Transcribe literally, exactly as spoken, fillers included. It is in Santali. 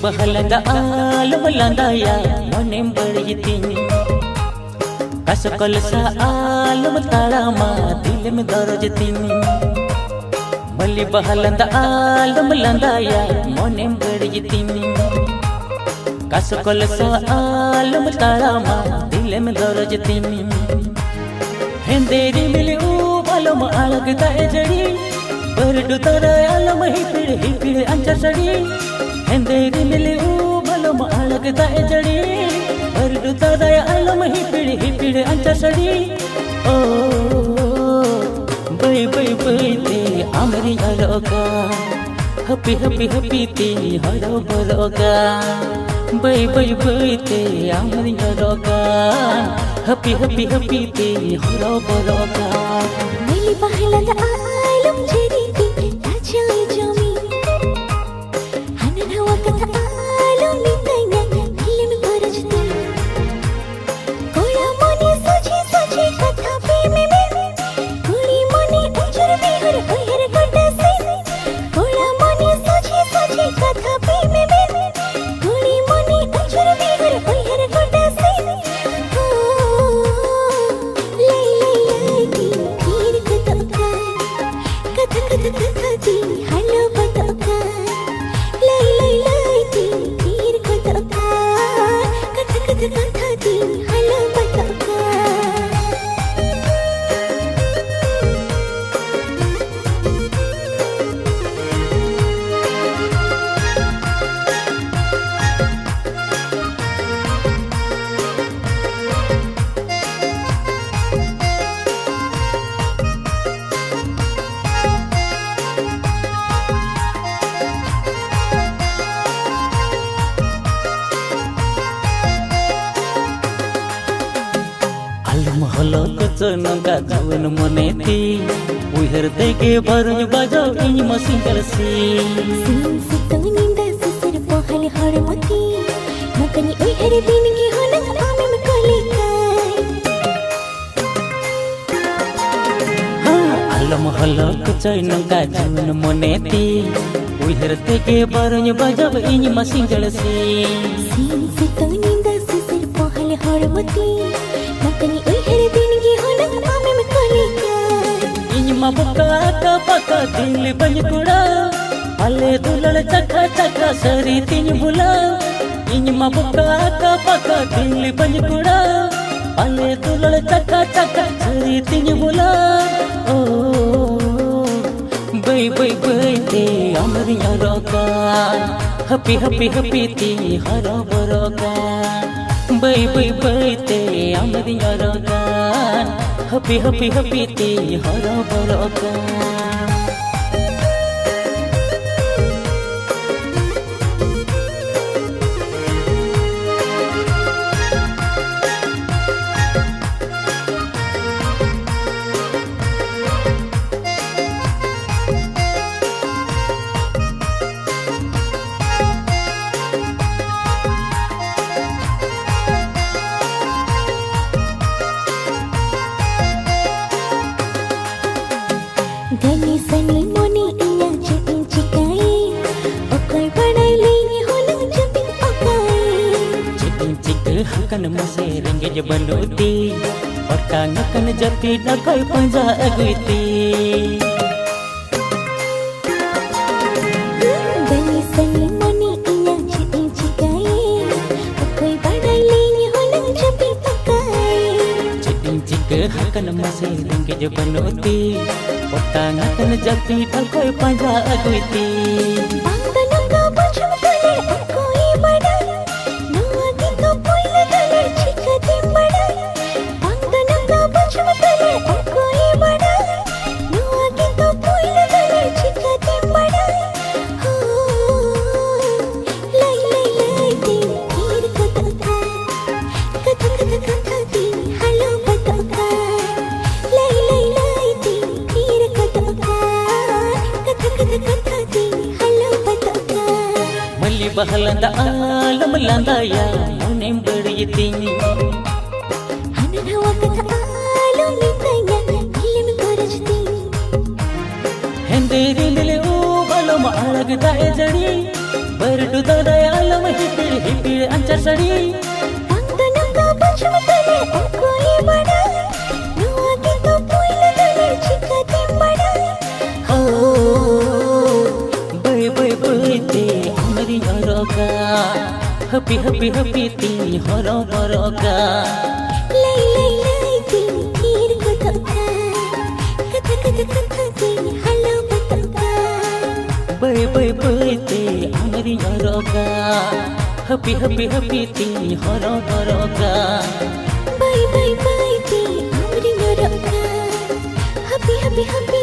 ᱵᱟᱦᱟ ᱞᱟᱸᱫᱟ ᱟᱞᱚᱢ ᱞᱟᱸᱫᱟᱭᱟ, ᱢᱚᱱᱮᱢ ᱵᱟᱹᱲᱤᱡ ᱛᱤᱧ᱾ ᱠᱟᱥᱠᱚᱞ ᱥᱟ ᱟᱞᱚᱢ ᱛᱟᱲᱟᱢᱟ, ᱫᱤᱞᱮᱢ ᱫᱚᱨᱚᱡ ᱛᱤᱧ᱾ ᱢᱟᱹᱞᱤ ᱵᱟᱦᱟ ᱞᱟᱸᱫᱟ ᱟᱞᱚᱢ ᱞᱟᱸᱫᱟᱭᱟ, ᱢᱚᱱᱮᱢ ᱵᱟᱹᱲᱤᱡ ᱛᱤᱧ᱾ ᱠᱟᱥᱠᱚᱞ ᱥᱟ ᱟᱞᱚᱢ ᱛᱟᱲᱟᱢᱟ, ᱫᱤᱞᱮᱢ ᱫᱚᱨᱚᱡ ᱛᱤᱧ᱾ ᱦᱮᱸᱫᱮ ᱨᱤᱢᱤᱞ ᱩᱵ ᱟᱞᱚᱢ ᱟᱲᱟᱜᱽ ᱫᱟᱜ ᱮ ᱡᱟᱹᱲᱤ, ᱵᱟᱹᱨᱰᱩ ᱛᱟᱨᱟᱭ ᱟᱞᱚᱢ ᱦᱤᱯᱤᱲ ᱦᱤᱯᱤᱲ ᱟᱧᱪᱟ ᱥᱟᱹᱲᱤ᱾ ᱦᱮᱸᱫᱮ ᱨᱤᱢᱤᱞ ᱩᱵ ᱟᱞᱚᱢ ᱟᱲᱟᱜᱽ ᱫᱟᱜ ᱮ ᱡᱟᱹᱲᱤ, ᱵᱟᱹᱨᱰᱩ ᱛᱟᱨᱟᱭ ᱟᱞᱚᱢ ᱦᱤᱯᱤᱲ ᱦᱤᱯᱤᱲ ᱟᱧᱪᱟ ᱥᱟᱹᱲᱤ᱾ ᱳ, ᱵᱟᱹᱭ ᱵᱟᱹᱭ ᱵᱟᱹᱭ ᱛᱮ ᱟᱢᱨᱤᱧ ᱚᱨᱚᱜᱟ, ᱦᱟᱹᱯᱤ ᱦᱟᱹᱯᱤ ᱦᱟᱹᱯᱤ ᱛᱤᱧ ᱦᱚᱨᱚ ᱵᱚᱨᱚᱜᱟ᱾ ᱵᱟᱹᱭ ᱵᱟᱹᱭ ᱵᱟᱹᱭ ᱛᱮ ᱟᱢᱨᱤᱧ ᱚᱨᱚᱜᱟ, ᱦᱟᱹᱯᱤ ᱦᱟᱹᱯᱤ ᱦᱟᱹᱯᱤ ᱛᱤᱧ ᱦᱚᱨᱚ ᱵᱚᱨᱚᱜᱟ᱾ ᱢᱟᱹᱞᱤ ᱵᱟᱦᱟ ᱞᱟᱸᱫᱟ ᱟᱞᱚᱢ ᱡᱟᱹᱨᱤ ᱛᱤᱧ ᱨᱟᱡᱟ ᱡᱚᱢᱤ, ᱦᱟᱱᱟ ᱱᱟᱣᱟ ᱠᱟᱛᱷᱟ ᱟᱞᱚᱢ ᱢᱮᱛᱟᱧᱟ, ᱫᱤᱞᱮᱢ ᱜᱚᱨᱚᱡᱽ ᱛᱤᱧ᱾ ᱠᱚᱲᱟ ᱢᱚᱱᱮ ᱥᱚᱡᱷᱮ ᱥᱚᱡᱷᱮ ᱠᱟᱛᱷᱟ ᱯᱮ ᱢᱮᱢᱮ, ᱠᱩᱲᱤ ᱢᱚᱱᱮ ᱟᱹᱪᱩᱨ ᱵᱤᱦᱩᱨ ᱩᱭᱦᱟᱹᱨ ᱜᱚᱴᱟ ᱥᱮᱱ᱾ ᱠᱚᱲᱟ ᱢᱚᱱᱮ ᱥᱚᱡᱷᱮ ᱥᱚᱡᱷᱮ ᱠᱟᱛᱷᱟ ᱯᱮ ᱢᱮᱢᱮ, ᱠᱩᱲᱤ ᱢᱚᱱᱮ ᱟᱹᱪᱩᱨ ᱵᱤᱦᱩᱨ ᱩᱭᱦᱟᱹᱨ ᱜᱚᱴᱟ ᱥᱮᱱ᱾ ᱦᱳ, ᱞᱟᱹᱭ ᱞᱟᱹᱭ ᱞᱟᱹᱭ ᱛᱤᱧ ᱛᱤᱨ ᱠᱚᱫᱚᱜ ᱠᱟᱱ, ᱠᱟᱛᱷᱟ ᱠᱟᱛᱷᱟ ᱠᱟᱛᱷᱟ ᱛᱤᱧ ᱦᱟᱞᱚ ᱵᱟᱫᱚᱜ ᱠᱟᱱ᱾ ᱞᱟᱹᱭ ᱞᱟᱹᱭ ᱞᱟᱹᱭ ᱛᱤᱧ ᱛᱤᱨ ᱠᱚᱫᱚᱜ ᱠᱟᱱ, ᱠᱟᱛᱷᱟ ᱠᱟᱛᱷᱟ ᱠᱟᱛᱷᱟ ᱛᱤᱧ ᱦᱟᱞᱚ ᱵᱟᱫᱚᱜ ᱠᱟᱱ᱾ ᱟᱞᱚᱢ ᱦᱚᱞᱚ ᱠᱚᱪᱚ ᱱᱚᱝᱠᱟ ᱡᱩᱣᱟᱹᱱ ᱢᱚᱱᱮ ᱛᱤᱧ, ᱩᱭᱦᱟᱹᱨ ᱛᱮᱜᱮ ᱵᱟᱨᱚᱧ ᱵᱟᱡᱟᱣ ᱤᱧ ᱢᱟ ᱥᱤᱸᱜᱟᱹᱲ ᱥᱤᱧ᱾ ᱥᱤᱧ ᱥᱤᱛᱩᱝ ᱧᱤᱫᱟᱹ ᱥᱤᱥᱤᱨ ᱯᱚᱦᱚᱞ ᱦᱚᱲᱢᱚ ᱛᱤᱧ, ᱱᱚᱝᱠᱟᱧ ᱩᱭᱦᱟᱹᱨ ᱫᱤᱱ ᱜᱮ ᱦᱩᱱᱟᱹᱝ ᱟᱢᱮᱢ ᱠᱚᱞᱮ ᱠᱟᱭ᱾ ᱦᱮᱸ, ᱟᱞᱚᱢ ᱦᱚᱞᱚ ᱠᱚᱪᱚᱭ ᱱᱚᱝᱠᱟ ᱡᱩᱣᱟᱹᱱ ᱢᱚᱱᱮ ᱛᱤᱧ, ᱩᱭᱦᱟᱹᱨ ᱛᱮᱜᱮ ᱵᱟᱨᱚᱧ ᱵᱟᱡᱟᱣ ᱤᱧ ᱢᱟ ᱥᱤᱸᱜᱟᱹᱲ ᱥᱤᱧ᱾ ᱥᱤᱧ ᱥᱤᱛᱩᱝ ᱧᱤᱫᱟᱹ ᱥᱤᱥᱤᱨ ᱯᱚᱦᱚᱞ ᱦᱚᱲᱢᱚ ᱛᱤᱧ, ᱱᱚᱝᱠᱟᱧ ᱩᱭᱦᱟᱹᱨ ᱫᱤᱱ ᱜᱮ ᱦᱩᱱᱟᱹᱝ ᱟᱢᱮᱢ ᱠᱩᱞᱤ ᱠᱟᱱ᱾ ᱤᱧ ᱢᱟ ᱵᱚᱠᱟ ᱟᱠᱟ ᱵᱟᱠᱟ ᱫᱤᱞ ᱵᱟᱹᱧ ᱠᱩᱲᱟᱹ, ᱟᱞᱮ ᱫᱩᱞᱟᱹᱲ ᱪᱟᱠᱷᱟ ᱪᱟᱠᱷᱟ ᱥᱟᱹᱨᱤ ᱛᱤᱧ ᱵᱩᱞᱟᱹ᱾ ᱤᱧ ᱢᱟ ᱵᱚᱠᱟ ᱟᱠᱟ ᱵᱟᱠᱟ ᱫᱤᱞ ᱵᱟᱹᱧ ᱠᱩᱲᱟᱹ, ᱟᱞᱮ ᱫᱩᱞᱟᱹᱲ ᱪᱟᱠᱷᱟ ᱪᱟᱠᱷᱟ ᱥᱟᱹᱨᱤ ᱛᱤᱧ ᱵᱩᱞᱟᱹ᱾ ᱳ, ᱵᱟᱹᱭ ᱵᱟᱹᱭ ᱵᱟᱹᱭ ᱛᱮ ᱟᱢᱨᱤᱧ ᱦᱚᱨᱚᱜ ᱠᱟᱱ, ᱦᱟᱹᱯᱤ ᱦᱟᱹᱯᱤ ᱦᱟᱹᱯᱤ ᱛᱤᱧ ᱦᱚᱨᱚ ᱵᱚᱨᱚ ᱠᱟᱱ᱾ ᱵᱟᱹᱭ ᱵᱟᱹᱭ ᱵᱟᱹᱭ ᱛᱮ ᱟᱢᱨᱤᱧ ᱦᱚᱨᱚᱜ ᱠᱟᱱ, ᱦᱟᱹᱯᱤ ᱦᱟᱹᱯᱤ ᱦᱟᱹᱯᱤ ᱛᱤᱧ ᱦᱚᱨᱚ ᱵᱚᱨᱚ ᱠᱟᱱ᱾ ᱜᱟᱹᱱᱤ ᱥᱟᱹᱱᱤ ᱢᱚᱱᱮ ᱤᱧᱟᱹᱜ ᱪᱮᱫ ᱤᱧ ᱪᱤᱠᱟᱹᱭ? ᱚᱠᱚᱭ ᱵᱟᱲᱟᱭ ᱞᱟᱹᱭ ᱦᱩᱱᱟᱹᱝ ᱡᱟᱹᱯᱤᱫ ᱚᱠᱟᱭ? ᱪᱮᱫ ᱤᱧ ᱪᱤᱠᱟᱹ ᱦᱟᱠᱟᱱ ᱢᱟᱥᱮ ᱨᱮᱸᱜᱮᱡ ᱵᱟᱹᱱᱩᱜ ᱛᱤᱧ, ᱚᱴᱟᱝ ᱟᱠᱟᱱ ᱡᱟᱹᱯᱤᱫ ᱚᱠᱚᱭ ᱯᱟᱸᱡᱟ ᱟᱹᱜᱩᱭ ᱛᱤᱧ? ᱜᱟᱹᱱᱤ ᱥᱟᱹᱱᱤ ᱢᱚᱱᱮ ᱤᱧᱟᱹᱜ ᱪᱮᱫ ᱤᱧ ᱪᱤᱠᱟᱹᱭ? ᱚᱠᱚᱭ ᱵᱟᱲᱟᱭ ᱞᱟᱹᱭ ᱦᱩᱱᱟᱹᱝ ᱡᱟᱹᱯᱤᱫ ᱚᱠᱟᱭ? ᱪᱮᱫ ᱤᱧ ᱪᱤᱠᱟᱹ ᱦᱟᱠᱟᱱ ᱢᱟᱥᱮ ᱨᱮᱸᱜᱮᱡ ᱵᱟᱹᱱᱩᱜ ᱛᱤᱧ, ᱚᱴᱟᱝ ᱟᱠᱟᱱ ᱡᱟᱹᱯᱤᱫ ᱚᱠᱚᱭ ᱯᱟᱸᱡᱟ ᱟᱹᱜᱩᱭ ᱛᱤᱧ? ᱵᱟᱝ ᱫᱚ ᱱᱚᱝᱠᱟ ᱵᱩᱡᱷᱟᱹᱣ ᱠᱟᱞᱮ ᱚᱠᱚᱭ ᱵᱟᱰᱟᱭ, ᱱᱚᱣᱟ ᱜᱮᱛᱚ ᱯᱳᱭᱞᱳ ᱫᱚᱞᱮ ᱪᱤᱠᱟᱹᱛᱮᱢ ᱵᱟᱰᱟᱭ? ᱵᱟᱝ ᱫᱚ ᱱᱚᱝᱠᱟ ᱵᱩᱡᱷᱟᱹᱣ ᱠᱟᱞᱮ ᱚᱠᱚᱭ ᱵᱟᱰᱟᱭ, ᱱᱚᱣᱟ ᱜᱮᱛᱚ ᱯᱳᱭᱞᱳ ᱫᱚᱞᱮ ᱪᱤᱠᱟᱹᱛᱮᱢ ᱵᱟᱰᱟᱭ? ᱦᱳ, ᱞᱟᱹᱭ ᱞᱟᱹᱭ ᱞᱟᱹᱭ ᱛᱤᱧ ᱛᱷᱤᱨ ᱜᱚᱫᱚᱜ ᱠᱟᱱ, ᱠᱟᱛᱷᱟ ᱠᱟᱛᱷᱟ ᱠᱟᱛᱷᱟ ᱛᱤᱧ ᱦᱟᱞᱚ ᱜᱚᱫᱚᱜ ᱠᱟᱱ᱾ ᱞᱟᱹᱭ ᱞᱟᱹᱭ ᱞᱟᱹᱭ ᱛᱤᱧ ᱛᱷᱤᱨ ᱜᱚᱫᱚᱜ ᱠᱟᱱ, ᱠᱟᱛᱷᱟ ᱠᱟᱛᱷᱟ ᱠᱟᱛᱷᱟ ᱛᱤᱧ ᱦᱟᱞᱚ ᱜᱚᱫᱚᱜ ᱠᱟᱱ᱾ ᱢᱟᱹᱞᱤ ᱵᱟᱦᱟ ᱞᱟᱸᱫᱟ ᱟᱞᱚᱢ ᱞᱟᱸᱫᱟᱭᱟ, ᱢᱚᱱᱮᱢ ᱵᱟᱹᱲᱤᱡ ᱛᱤᱧ᱾ ᱦᱟᱱᱟ ᱱᱟᱣᱟ ᱠᱟᱛᱷᱟ ᱟᱞᱚᱢ ᱢᱮᱛᱟᱧᱟ, ᱤᱞᱮᱢ ᱜᱚᱨᱚᱡᱽ ᱛᱤᱧ᱾ ᱦᱮᱸᱫᱮ ᱨᱤᱢᱤᱞ ᱩᱵ ᱟᱞᱚ ᱢᱟ ᱟᱲᱟᱜ ᱫᱟᱜ ᱮ ᱡᱟᱹᱲᱤ, ᱵᱟᱹᱨᱰᱩ ᱫᱟᱫᱟᱭ ᱟᱞᱚᱢ ᱦᱤᱯᱤᱲ ᱦᱤᱯᱤᱲ ᱟᱧᱪᱟᱨ ᱥᱟᱹᱲᱤ᱾ ᱵᱟᱝ ᱫᱚ ᱱᱚᱝᱠᱟ ᱵᱩᱡᱷᱟᱹᱣ ᱛᱟᱞᱮ ᱚᱠᱚᱭᱮ ᱵᱟᱲᱟᱭ, ᱱᱚᱣᱟ ᱜᱮᱛᱚ ᱯᱩᱭᱞᱩ ᱛᱟᱞᱮ ᱪᱤᱠᱟᱹᱛᱮᱢ ᱵᱟᱲᱟᱭ? ᱦᱳ, ᱵᱟᱹᱭ ᱵᱟᱹᱭ ᱵᱟᱹᱭ ᱛᱮ ᱟᱢᱨᱤᱧ ᱚᱨᱚᱜᱟ, ᱦᱟᱹᱯᱤ ᱦᱟᱹᱯᱤ ᱦᱟᱹᱯᱤ ᱛᱤᱧ ᱦᱚᱨᱚ ᱵᱚᱨᱚᱜᱟ᱾ ᱞᱟᱹᱭ ᱞᱟᱹᱭ ᱞᱟᱹᱭ ᱛᱤᱧ ᱛᱷᱤᱨ ᱜᱚᱫᱚᱜ ᱠᱟᱱ, ᱠᱟᱛᱷᱟ ᱠᱟᱛᱷᱟ ᱠᱟᱛᱷᱟ ᱛᱤᱧ ᱦᱟᱞᱚ ᱜᱚᱫᱚᱜ ᱠᱟᱱ᱾ ᱵᱟᱹᱭ ᱵᱟᱹᱭ ᱵᱟᱹᱭ ᱛᱮ ᱟᱢᱨᱤᱧ ᱚᱨᱚᱜᱟ, ᱦᱟᱹᱯᱤ ᱦᱟᱹᱯᱤ ᱦᱟᱹᱯᱤ ᱛᱤᱧ ᱦᱚᱨᱚ ᱵᱚᱨᱚᱜᱟ᱾ ᱵᱟᱹᱭ ᱵᱟᱹᱭ ᱵᱟᱹᱭ ᱛᱮ ᱟᱢᱨᱤᱧ ᱚᱨᱚᱜᱟ, ᱦᱟᱹᱯᱤ ᱦᱟᱹᱯᱤ ᱦᱟᱹᱯᱤ